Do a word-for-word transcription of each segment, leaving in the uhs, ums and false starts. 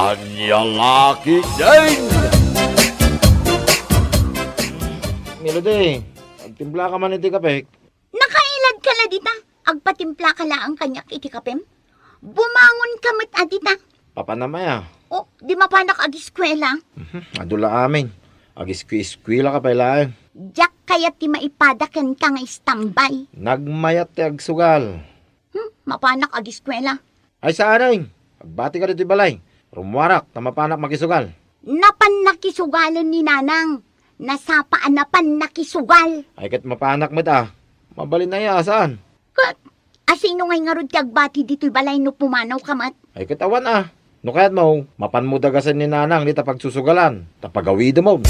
Ania la ketdin? Melody, agtimpla ka man iti kape. Nakailadka la dita, agpatimplaka laeng kaniak iti kapem? Bumangonka met a dita. Papanam aya? O, di mapanak agiskuela? Mhm, adu la amin. Agiskueskuelaka pay laeng. Diak kayat ti maipada kenka nga istambay. Nagmayat ti agsugal. Hmm, mapanak agiskuela? Ay, saan, ay. Agbatika ditoy balay. Rummuarak, ta mapanak makisugal. Napan nakisugalen ni Nanang. Nasapa a napan nakisugal. Ay, ket mapanak met a. Mabalin aya, saan? Ket, asino ngay ngarud ti agbati ditoy balay no pumanawka met? Ay, ket awan a. No kayatmo, mapanmo dagasen ni Nanang dita pagsusugalan, ta pagawidemon.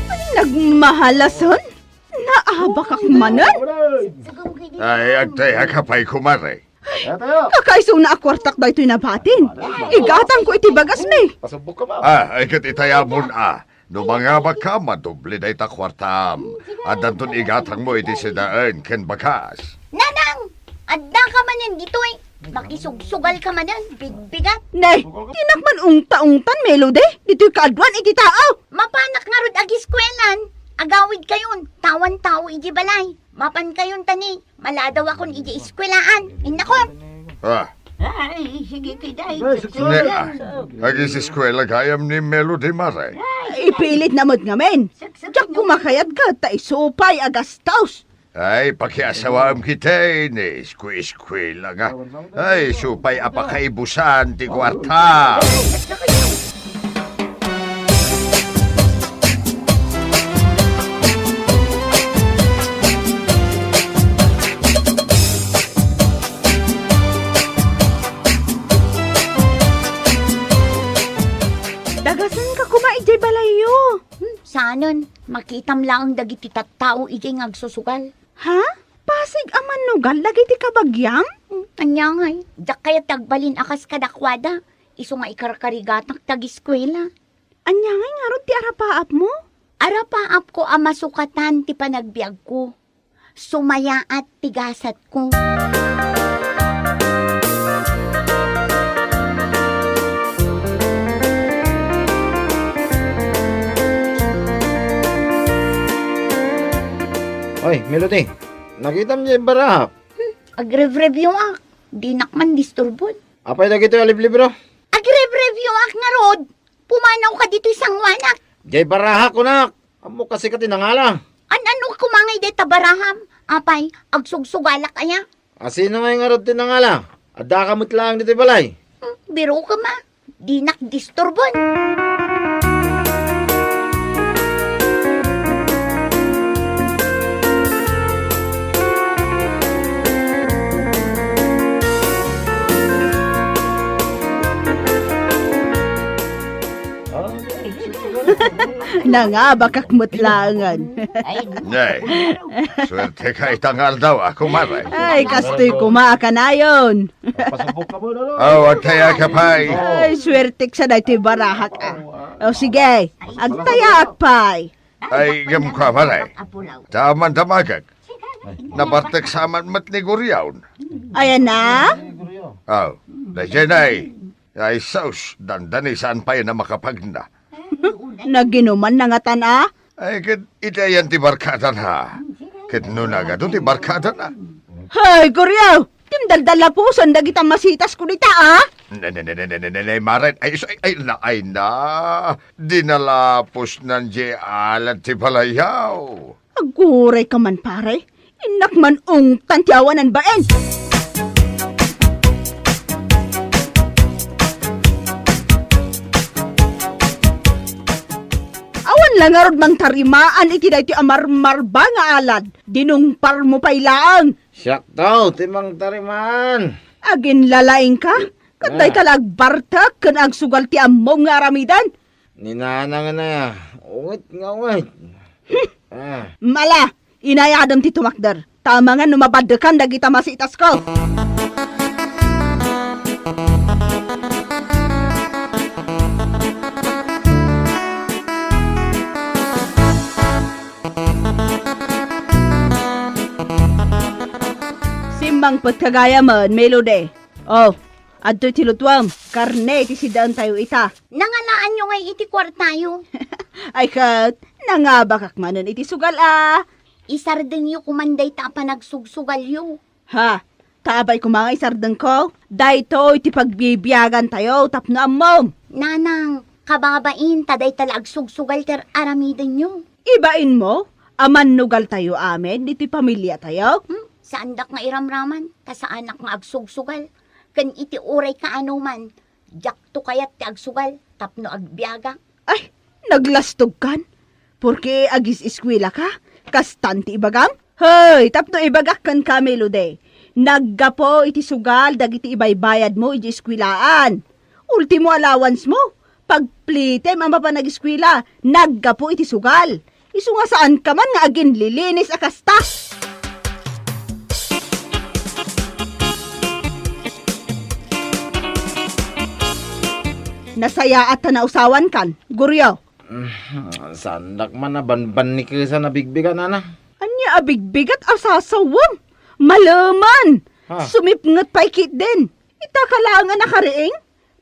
Ay, nagmahalasan? Naabakak manen? Ay, agtayaka pay, kumare. Kakaisuna a kuartak daytoy nabatin. Igatangko iti bagasmi. Ah, ay ket itayamon a. No mangabakka, madoble dayta kuartam. Addanton igatangmo iti sidaen ken bagas. Nanang! Addaka manen ditoy. Makisugsugalka manen, bigbigat. Ne, dinak man ungta-ungtan, Melody. Ditoy kaaduan iti tao. Mapanak ngarud agiskuelan. Agawidkayon, ta awan tao iti balay. Mapankayon ta ni, maladawakon iti eskuelaan. Innakon. Ah. Ay, sige, kiday. Ne, ah. Agiseskuela gayam ni Melody, mare. Ipilitna met ngamin. Diak koma kayat ket ta isu pay a gastos. Ay, pakiasawaem ketdi ni esku-eskuela nga. Ay, isu pay a pakaibusan ti kuarta. Dagasenka koma idiay balayyo. Hmm, saanen, makitam laeng dagiti tattao idiay nga agsusugal. Ha? Pasig a mannugal dagiti kabagiam? Hmm, ania ngay, diak kayat ti agbalin a kas kadakuada, isu nga ikarkarigatak ti agiskuela. Ania ngay ngarud ti arapaapmo? Arapaapko a masukatan ti panagbiagko. Sumayaat ti gasatko. Oy, Melody, nakitam diay barahak? Hmm, agrev-review ak. Dinak man disturbon. Apay dagitoy a liblibro? Agrev-review ak ngarud. Pumanawka ditoy sanguanak. Diay barahak, kunak. Ammok a sika ti nangala. An-ano koma ngay dayta baraham? Apay, agsugsugalak aya? Asino ngay ngarud ti nangala? Addaka met laeng ditoy balay. Hmm, birokem a. Dinak disturbon. Nangabakak met laengen. Ay, ne. Suerteka ita nga aldaw, a kumare. Ay, kastoy koma a kanayon. Aw, agtayaka pay. Ay, suertek sa daytoy barahak, a. O, sige, agtayaak pay. Ay, ngem kumare. Ta awan damagek. Nabartek sa aman met ni Guriaw. Ayan na? Aw, daydiay nay. Ay, sus, dandani saan pay a makapagna. Naginuman na ngatan, a? Ay, ket iti ayan ti barkadana. Ket no nagadu ti barkadana. Hay, Guriaw! Ti daldalapusan dagita masitasko dita, a? Ne, ne, ne, ne, ne, ne, ne, ne, Maren. Ay, isu, ay, ay, na, ay, na. Dinalapusnan diay alad ti balayaw. Agurayka man, pare. Innak man ungtan ti awanan bain. Awan la ngarud mangtarimaan iti daytoy a marmarba nga alad. Dinungparmo pay laeng. Siakto ti mangtarimaan. Aginlalaingka? Ket dayta la agbartek ken agsugal ti ammom nga aramiden. Ni nanang a, ungit nga ungit. Ah. Mala, inayadem ti tumakder. Ta amangan no mabaddekan dagita masitasko. Nangpet ka gayamen, Melody. Oh, adtoy ti lutuem. Karne ti sidaentayo ita. Nangalaanyo ngay iti kuartayo. Ay ket, nangabakak manen iti sugal a. Isardengyo koman dayta a panagsugsugalyo. Ha? Ta apay koma nga isardengko? Daytoy ti pagbibiagantayo tapno ammom. Nanang, kababain ta dayta la agsugsugal ti ar-aramidenyo. Ibainmo a mannugaltayo amin ditoy pamiliatayo? Hmm? Saandak nga iramraman ta saanak nga agsugsugal. Ken iti uray kaanoman, diakto kayat ti agsugal tapno agbiagak. Ay, naglastogkan? Porke agis-eskuelaka? Kastan ti ibagam? Hoy, tapno ibagak kenka, Melody, naggapu iti sugal dagiti ibaybayadmo idiay eskuelaan. Ultimo allowance mo, pagplitem a mapan ageskuela, naggapu iti sugal. Isu nga saanka man nga aginlilinis a kasta. Nasayaat ta nausawankan, Goryo. Mm, saandak man a banbannikesan a bigbigat, Nanang. Ania a bigbigat a sasawem? Maleman! Ha? Sumipnget pay ketdin. Ita ka laeng a nakariing?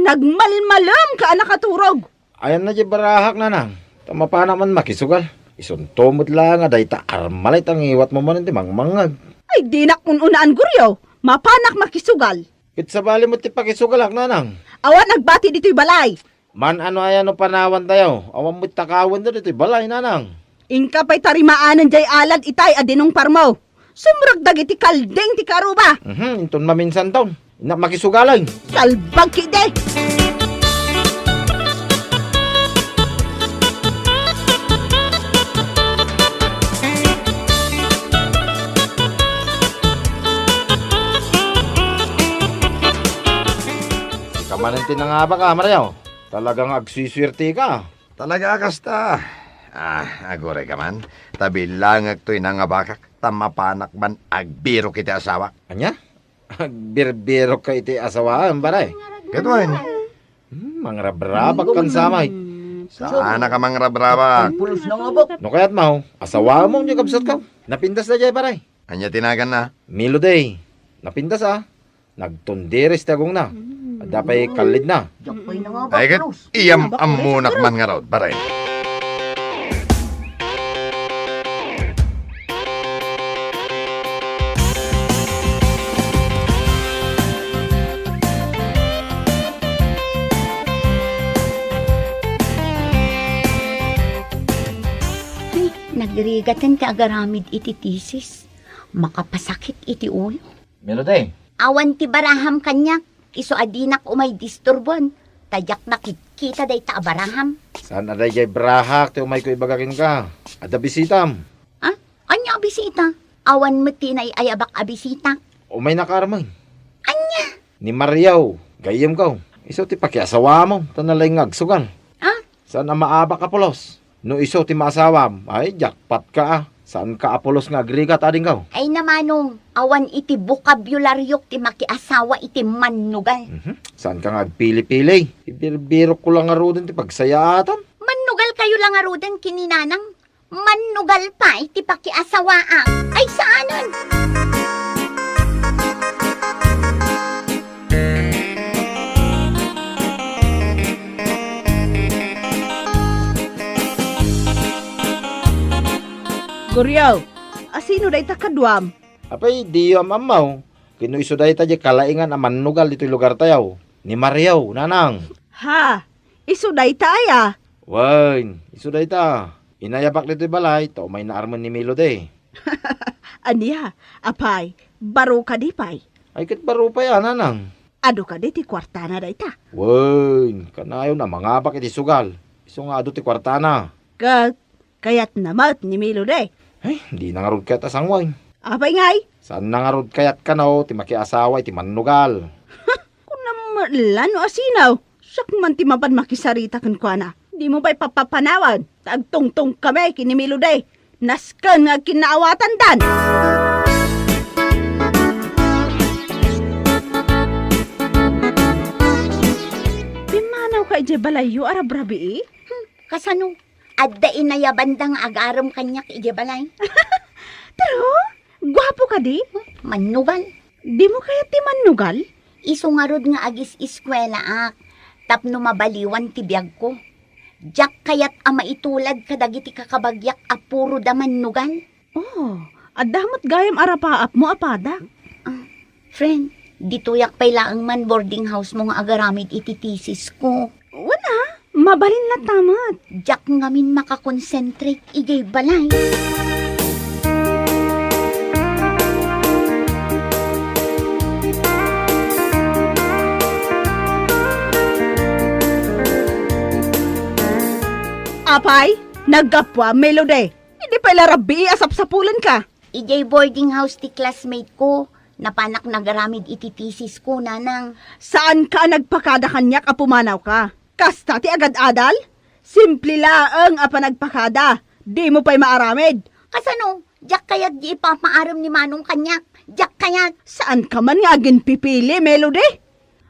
Nagmalmalem ka a nakaturog. Ayanna diay barahak, Nanang. Ta mapanak man makisugal. Isunto met laeng a dayta armalay ta ngiwatmo manen ti mangmangngeg. Ay, dinak un-unaan, Goryo. Mapanak makisugal. Ket sabali met ti pakisugalak, Nanang. Awan agbati ditoy balay. Man-ano aya no panawantayo? Awan met takawenda ditoy balay, Nanang. Inka pay tarimaanen diay alad itay a dinungparmo. Sumrek dagiti kalding ti karuba. Mhm, inton maminsanton. Innak makisugalay. Salbag ketdi! Sika manen ti nangabak, a, Mario. Talaga nga agsusuerteka. Talaga a kasta. Ah, agurayka man. Ta bilangek toy nangabakak, ta mapanak man agbirok iti asawak. Ania? Agbirbirokka iti asawaem, pare? Ket wen. Hmm, mangrabrabak kan samay. Saanka mangrabrabak. Pulos na nga bak. No kayatmo, asawaem diay kabsatko. Napintas daydiay, pare. Ania ti naganna? Melody. Napintas, a. Nagtundiris ti agongna. Adda pay kallidna. Diak pay nangabak. Ay, ket iyam-ammonak man ngarud, pare. Ay, nagrigaten ti agaramid iti thesis. Makapasakit iti ulo. Melody. Awan ti baraham kaniak, isu a dinak umay disturbon, ta diak nakitkita dayta a baraham. Saan a daydiay barahak ti umayko ibaga kenka? Adda bisitam. Ah? Ania a bisita? Awan met ti naay-ayabak a bisita. Umaynaka armen. Ania? Ni Mario, gayyemko. Isu ti pakiasawamo, ta nalaing nga agsugal. Ah? Saan a maabak a pulos? No isu ti maasawam, ay, jackpot ka, a. Saanka a pulos nga agrigat, adingko. Ay, namanong, awan iti bokabularyo ti makiasawa iti mannugal. Mhm. Saanka nga agpili-pili. Ibirbirokko la ngaruden ti pagsayaatan. Mannugal kayo la ngaruden ken ni Nanang. Mannugal pay ti pakiasawaak. Ay, saanen! Goryo, asino dayta kaduam? Apay, diyo am-ammo? Ken no isu dayta diay kalaingan a mannugal ditoy lugartayo. Ni Mario, Nanang. Ha? Isu dayta aya? Wen, isu dayta. Inayabak ditoy balay, ta umayna armen ni Melody. Ania, apay, baro kadi pay? Ay, ket baro pay a, Nanang. Adu kadi ti kuartana dayta? Wen, kanayon a mangabak iti sugal. Isu nga adu ti kuartana. Ket kayatna met ni Melody? Ay, dina ngarud kayat a sangoen. Apay ngay? Saanna ngarud kayat kano ti makiasawa iti mannugal. Kunam met la no asino. Siak man ti mapan makisarita kenkuana. Dimo pay papapanawen, ta agtungtong kami ken ni Melody. Nasken nga agkinnaawatandan. Pimmanawka idiay balayyo a rabrabii? Hmm, kasano? Adda inayabanda nga agarem kaniak idiay balay. Taro? Guapo kadi? Mannugal. Dimo kayat ti mannugal? Isu ngarud nga agis-eskuelaak tapno mabaliwan ti biagko. Diak kayat a maitulad kadagiti kakabagyak a puro da mannugal. Oh, adda met gayam a rapaapmo a pada. Ah, friend, ditoyak pay laeng man boarding house mo nga agaramid iti thesis ko. Wen a, mabalin latta met. Diak ngamin makakonsentrate idiay balay. Apay, naggapuam, Melody. Idi pay la rabbii a sapsapulenka. Idiay boarding house ti classmate ko, napanak nagaramid iti thesis ko, nanang. Saanka a nagpakada kaniak a pumanawka? Kasta ti agad-adal? Simple laeng a panagpakada. Dimo pay maaramid. Kasano? Diak kayat di ipamaarem ni Manong kaniak. Diak kayat. Saanka man nga aginpipili, Melody?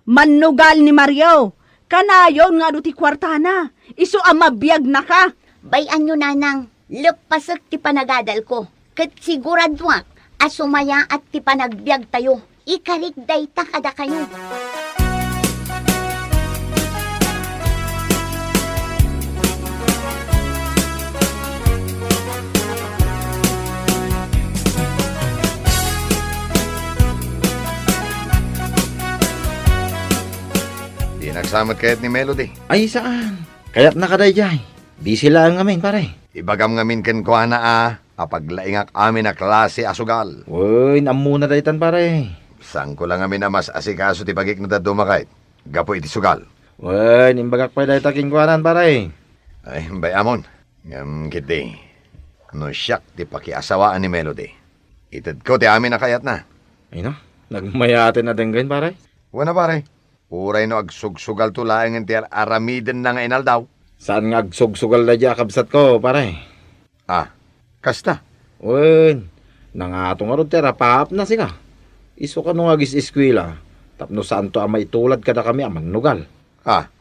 Mannugal ni Mario. Kanayon nga adu ti kuartana. Isu a mabiagnaka. Bay-anyo, nanang. Leppasek ti panagadalko. Ket siguraduak a sumayaat ti panagbiagtayo. Ikarik dayta kadakayo. Di nagsamet kayat ni Melody. Ay, saan? Kayatna ka daydiay. Busy laeng ngamin, pare. Ibagam ngamin kenkuana a, a paglaingak amin a klase a sugal. Wen, ammona daytan, pare. Saanko la ngamin a mas asikaso ti bagik no dadduma kayat gapu iti sugal. Wen, imbagak pay dayta kenkuana, pare. Ay, bay-amon. Ngem ketdi, no siak ti pakiasawaan ni Melody, itedko ti amin a kayatna. Ay na, nagmayaten a denggen, pare. Wen a, pare. Uray no agsugsugalto laengen ti ar-aramidenna nga inaldaw. Saan nga agsugsugal daydiay a kabsatko, pare? Ah, kasta? Wen, nangato ngarud ti arapaapna sika. Isu kano nga agis-eskuela, tapno saanto a maitulad kadakami a mannugal. Ah.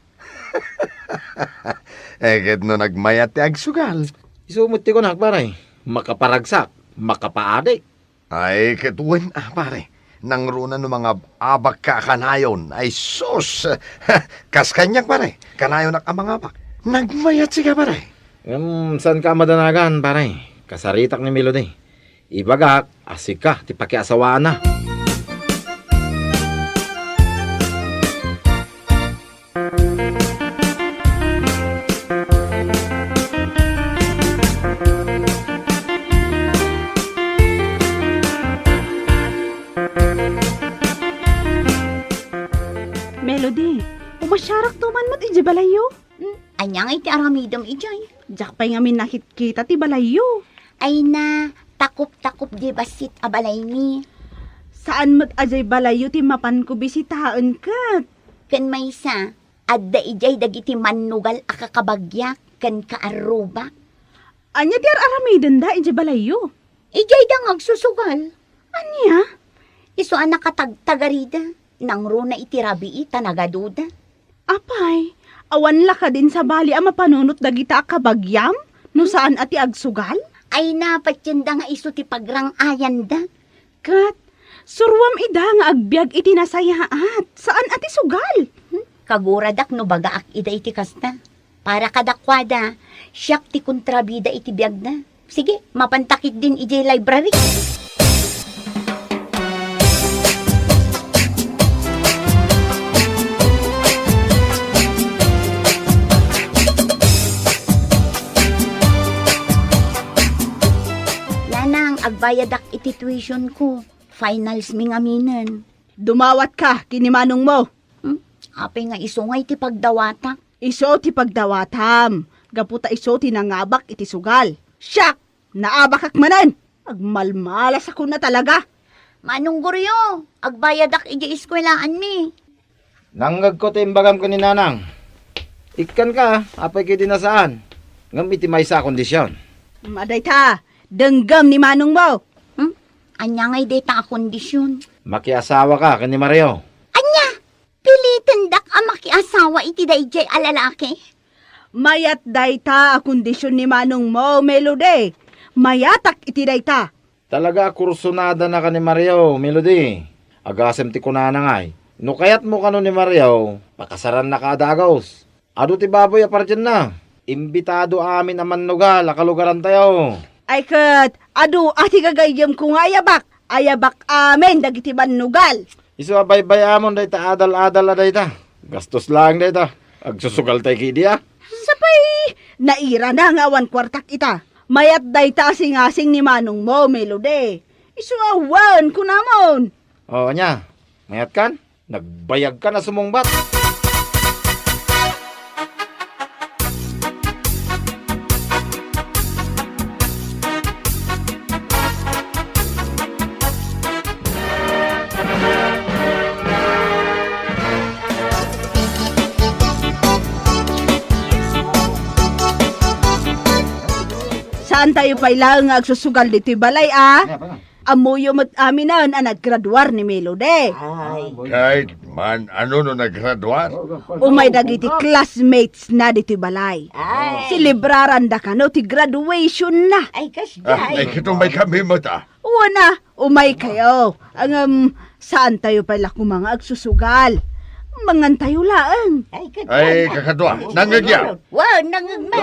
Eh, ket no nagmayat ti agsugal? Isu met ti kunak, pare. Makaparagsak, makapaadik. Ay, ket wen a, pare. Nangruna no mangab-abakka a kanayon. Ay, sus! Kas kaniak, pare. Kanayonak a mangabak. Nagmayat sika, pare. Ngem, saanka a madanagan, pare. Kasaritak ni Melody. Ibagak a sika ti pakiasawaanna. Melody, umasiarakto man met idiay balayyo? Hmm, ania ngay ti aramidem idiay? Diak pay ngamin nakitkita ti balayyo. Ay na, takop-takop di bassit a balaymi. Saan met a diay balayyo ti mapanko bisitaen ket? Ken maysa, adda idiay dagiti mannugal a kakabagyak ken kaarrubak. Ania ti ar-aramidenda idiay balayyo? Idiay da nga agsusugal. Ania? Isu a nakatagtagarida, nangruna iti rabii ta nagaduda. Apay, awan la kadin sabali a mapanunot dagita a kabagiam no saan a ti agsugal? Ay, napatienda nga isu ti pagrang-ayanda. Ket, suruam ida nga agbiag iti nasayaat, saan a ti sugal. Hmm? Kaguradak no bagaak ida iti kasta. Para kadakuada, siak ti kontrabida iti biagda. Sige, mapanta ketdin idiay library. Nanang, agbayadak iti tuition ko. Finals mi ngaminen. Dumawatka ken ni manong mo. Hmm? Apay nga isu ngay ti pagdawatak? Isu ti pagdawatam, gapu ta isu ti nangabak iti sugal. Siak, naabakak manen! Agmalmalasakon a talaga! Manong Goryo, agbayadak idiay eskuelaanmi. Nangngegko ti imbagam ken ni Nanang. Ikkanka, apay ketdi a saan, ngem iti maysa a kondisyon. Madayta, denggem ni manong mo. Hmm? Ania ngay dayta a kondisyon? Makiasawaka ken ni Mario. Ania? Pilitendak a makiasawa iti daydiay a lalaki? Mayat dayta a kondisyon ni manong mo, Melody. Mayatak iti dayta. Talaga a kursunada na ka ni Mario, Melody. Agasem ti kunana ngay, no kayatmo kano ni Mario, pakasarannaka a dagus. Adu ti baboy a partienna. Imbitado amin a mannugal a kalugarantayo. Ay ket, adu a ti gagayyemko nga ayabak. Ayabak amin dagiti mannugal. Isu a baybay-amon dayta adal-adal a dayta. Gastos laeng dayta. Agsusugaltay kidi a. Sapay, nairana nga awan kuartak ita. Mayat dayta a singasing ni manongmo, Melody. Isu a wen, kunamon. O, ania? Mayatkan? Nagbayagkan a sumungbat. Saantayo pay laeng nga agsusugal ditoy balay, a? Ammoyo met aminen a naggraduar ni Melody. Ay. Ket man, ano no naggraduar? Umay dagiti classmates na ditoy balay. Ay. Selebraranda kano ti graduation na. Ay, kasdiay. Ah, ay, ket umay kami met, a. Wen a, umay kayo. Ngem, saantayo pay la koma nga agsusugal. Mangantayo laeng. Ay, ket Ay, wen. Kakadua, nangngegyo. Wen, nangngegmi.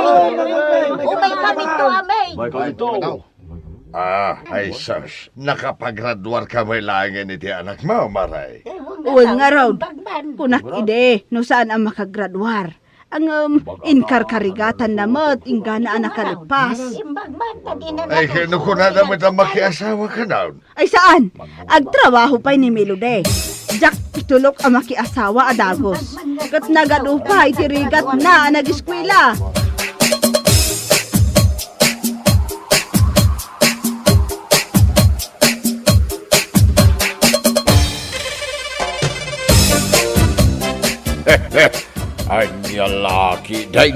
Umay kami to, amay. Umay kami to. Ah, ay sus, nakapagraduar ka met laengen iti anakmo, Mare? Wen ngarud, kunak idi no saan a makagraduar. Ngem, inkarkarigatanna met inggana a nakalpas. Ay, ket no kunada met a makiasawa ka na, Ay saan, agtrabaho pay ni Melody. Diak itulok a makiasawa a dagus. Ket nagadu pay ti rigatna a nageskuela. Ania la ketdin?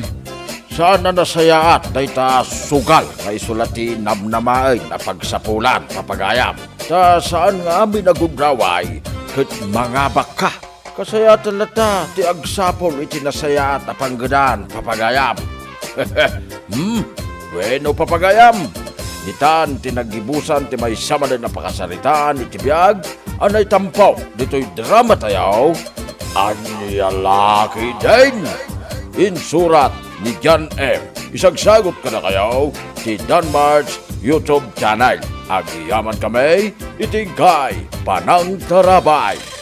Saan a nasayaat dayta a sugal nga isu la ti namnamaen a pagsapulan, papagayam. Ta saan nga amin a gundaway ket mangabakka. Kasayaatan latta ti agsapul iti nasayaat a panggedan, papagayam. Hmm, bueno, papagayam. Ditan ti naggibusan ti maysa manen a pakasaritaan iti biag a naitampo ditoy dramatayo. Ania la ketdin? Insurat ni John M. Isagsagut kadakayo ti Danmart's YouTube channel. Agyamankami iti inkay panangtarabay.